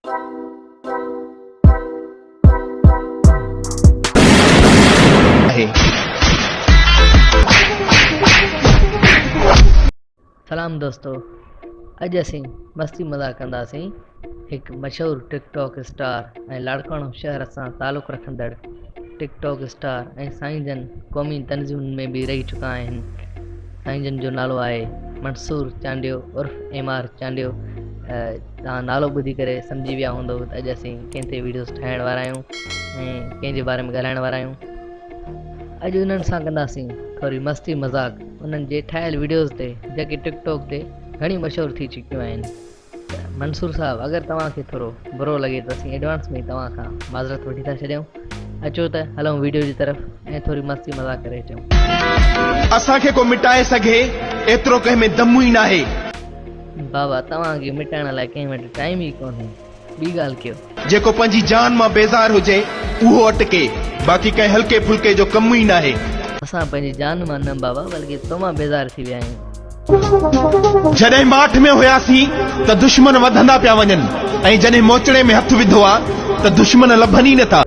آهي. سلام دوستو اڄ اسين مستي مذاق ڪنداسين هڪ مشهور ٽڪ ٽاڪ اسٽار ۽ لاڙڪاڻو شهر سان تعلق رکندڙ ٽڪ ٽاڪ اسٽار ۽ سائين جن قومي تنظيمن ۾ به رهي چڪا آهن سائين جن جو نالو آهي منصور چانڊيو عرف ايم آر چانڊيو توهان نالو ٻڌي ڪري سمجهي ويا هوندو ته اڄ اسين ڪنهن تي ويڊيوز ٺاهڻ وارا آهيون ۽ ڪنهن جي باري ۾ ڳالهائڻ وارا آهيون اڄ انهن سان ڪنداسين ٿوري مستي مذاق انهن جي ٺاهيل ويڊيوز تي جيڪي ٽڪ ٽاڪ تي گهڻي مشهور ٿي چڪيون آهن ته منصور صاحب اگر توهان کي ٿورو برو لڳي ته اسين ايڊوانس ۾ توهان کان معذرت وٺي ٿا ڇڏيون اچو ته هلون ويڊيو جي طرف ۽ ٿوري مستي مذاق ڪري اچون. اسان کي ڪو مٽائي سگهي ايترو ڪنهن ۾ دم ئي ناهي. بابا توهان کي مٽائڻ لاء ڪنهن وٽ ٽائيم ئي ڪونهي ٻي ڳالهه ڪيو. جيڪو پنهنجي جان مان بيزار هجي اهو اٽڪي باقي ڪنهن هلڪي ڦلڪي جو ڪم ئي ناهي. اسان پنهنجي جان مان نه بابا بلڪه تو مان بيزار ٿي ويا آهيون. جڏهن ماٺ ۾ هياسين ته دشمن وڌندا پيا وڃن ۽ جڏهن موچڙي ۾ هٿ وڌو آ ته دشمن لڀن ئي نٿا.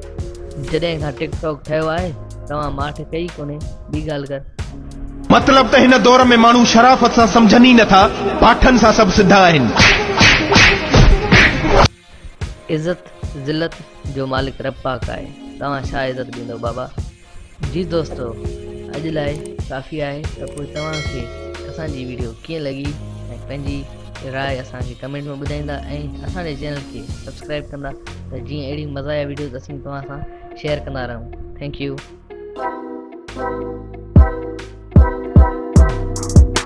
جڏهن کان ٽڪ ٽاڪ ٺهيو آهي توهان ماٺ ڪئي ڪونهي ٻي ڳالهه ڪر. مطلب ته هن دور ۾ ماڻهو شرافت سان سمجهن ئي نٿا، پاٺن سان سڀ سڌا آهن. عزت ذلت جو مالڪ رب پاڪ آهي توهان ڇا عزت ڏيندو بابا. جي دوستو اڄ لاء ڪافي آهي ته پوء توهان کي اسان جي ويڊيو ڪيئن لڳي ۽ پنهنجي راء اسان کي ڪمينٽ ۾ ٻڌائيندا ۽ اسان جي چينل کي سبسڪرائب ڪندا ته جيئن اهڙي مزاحيه ويڊيوز اسين توهان سان شيئر ڪندا رهون thank you.